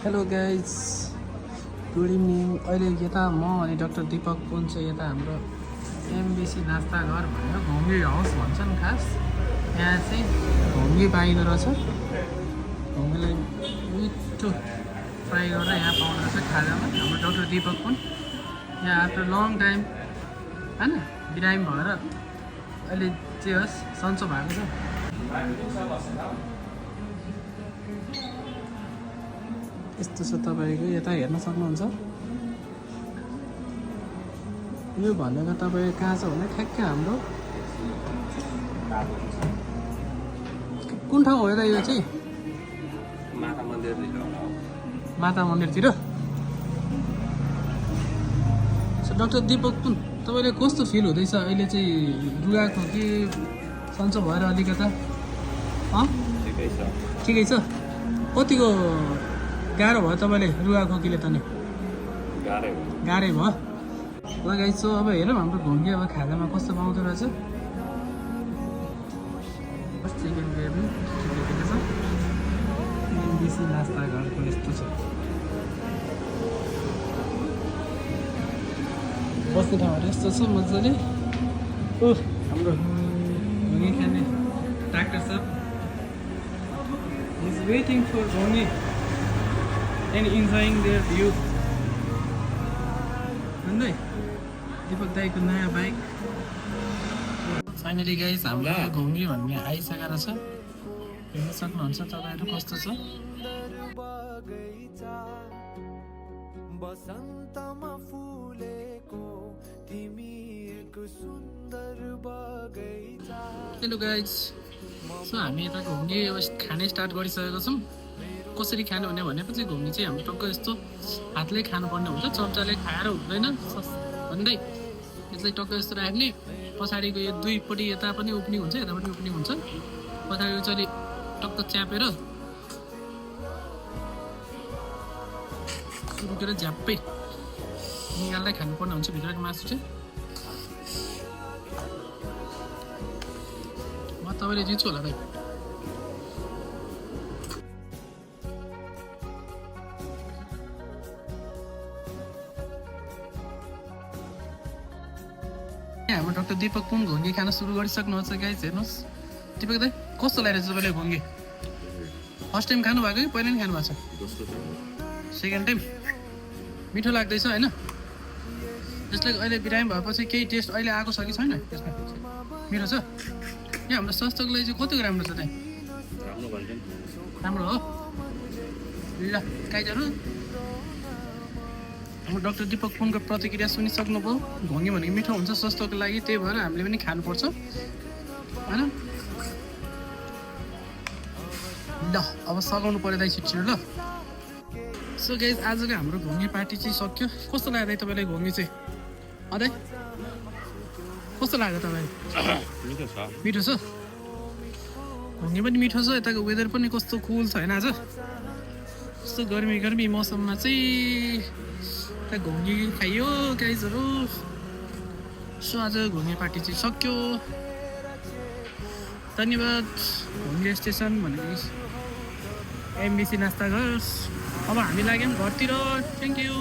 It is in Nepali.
Hello guys, good evening. अहिले यता म अनि डाक्टर दीपक पुन चाहिँ यता हाम्रो एमबिसी नास्ता घर भनेर घोङ्गे हाउस भन्छन् खास। यहाँ चाहिँ घोङ्गे पाइँदो रहेछ। घोङ्गेलाई मिठो फ्राई गरेर यहाँ पाउँदो रहेछ खाजामा। हाम्रो डाक्टर दीपक पुन यहाँ आफ्टर लङ टाइम होइन बिरामी भएर अहिले चाहिँ होस् सन्चो भएको छ। यस्तो छ तपाईँको यता हेर्न सक्नुहुन्छ। यो भनेको तपाईँ कहाँ छ भने ठ्याक्कै हाम्रो कुन ठाउँ हो त यो चाहिँ? माता मन्दिरतिर। डाक्टर दीपक पुन तपाईँले कस्तो फिल हुँदैछ अहिले चाहिँ? रुगाको कि सन्चो भएर अलिकता? ठिकै छ। कतिको गाह्रो भयो तपाईँले रुगा खोकीले त नि? गाह्रै भयो। लगाइ सो अब हेरौँ हाम्रो घोङ्गे अब खाजामा कस्तो पाउँदो रहेछ। चिकन ग्रेभी ठिकै छ। एमबिसी नास्ता घरको यस्तो छ। बस्ने ठाउँहरू यस्तो छ मजाले। हाम्रो घोङ्गे खाने डाक्टर साहब इज वेटिङ फर घोङ्गे and enjoying their view. भन्दै दीपक दाईको नयाँ बाइक। फाइनली गाइस हाम्रो घोङ्गे भन्ने आइसकेर छ। हेर्न सक्नुहुन्छ तपाईँहरू कस्तो छ। बसन्तमा फुलेको तिमी एक सुन्दर बगैँचा। हेलो गाइस, सो हामी यता घोङ्गे खाने स्टार्ट गरिसकेको छौँ। कसरी खानु भनेपछि घोङ्गे चाहिँ हाम्रो टक्क यस्तो हातले खानुपर्ने हुन्छ। चम्चाले खाएर हुँदैन भन्दै यसलाई टक्क यस्तो राख्ने। पछाडिको यो दुईपट्टि यता पनि ओपनिङ हुन्छ, यता पनि ओपनिङ हुन्छ। पछाडिको चाहिँ टक्क च्यापेर सुरुकेर झ्याप्पै निकाल्दै खानुपर्ने हुन्छ भित्रको मासु चाहिँ। म तपाईँले जित्छु होला दाइ। हाम्रो डाक्टर दीपक पुन घोङ्गे खान सुरु गरिसक्नुहुन्छ गाइस। हेर्नुहोस् दीपक दाइ कस्तो लागिरहेछ तपाईँले घोङ्गे? फर्स्ट टाइम खानु भएको कि पहिला नि खानु भएको छ? Second time. मिठो लाग्दैछ होइन? त्यसलाई अहिले बिरामी भएपछि केही टेस्ट अहिले आएको छ कि छैन त्यसमा? मिठो छ। यहाँ हाम्रो स्वास्थ्यको लागि चाहिँ कतिको राम्रो छ दाइ? राम्रो हो ल गाइजहरू। हाम्रो डाक्टर दीपक पुनको प्रतिक्रिया सुनिसक्नुभयो। घोङ्गे भनेको मिठो हुन्छ स्वास्थ्यको लागि, त्यही भएर हामीले पनि खानुपर्छ होइन? ल अब सघाउनु पऱ्यो दाइ छिटो ल। सो गाइज आजको हाम्रो घोङ्गे पार्टी चाहिँ सक्यो। कस्तो लाग्यो दाइ तपाईँलाई घोङ्गे चाहिँ? दाइ कस्तो लाग्यो तपाईँलाई? मिठो छ। घोङ्गे पनि मिठो छ। यताको वेदर पनि कस्तो कुल छ होइन? आज कस्तो गर्मी मौसममा चाहिँ घोङ्गे खाइयो गाइजहरू। सो आज घोङ्गे पार्टी चाहिँ सक्यो। धन्यवाद। घोङ्गे स्टेसन भनेको एमबिसी नास्ता घर। अब हामी लाग्यौँ घरतिर। Thank you.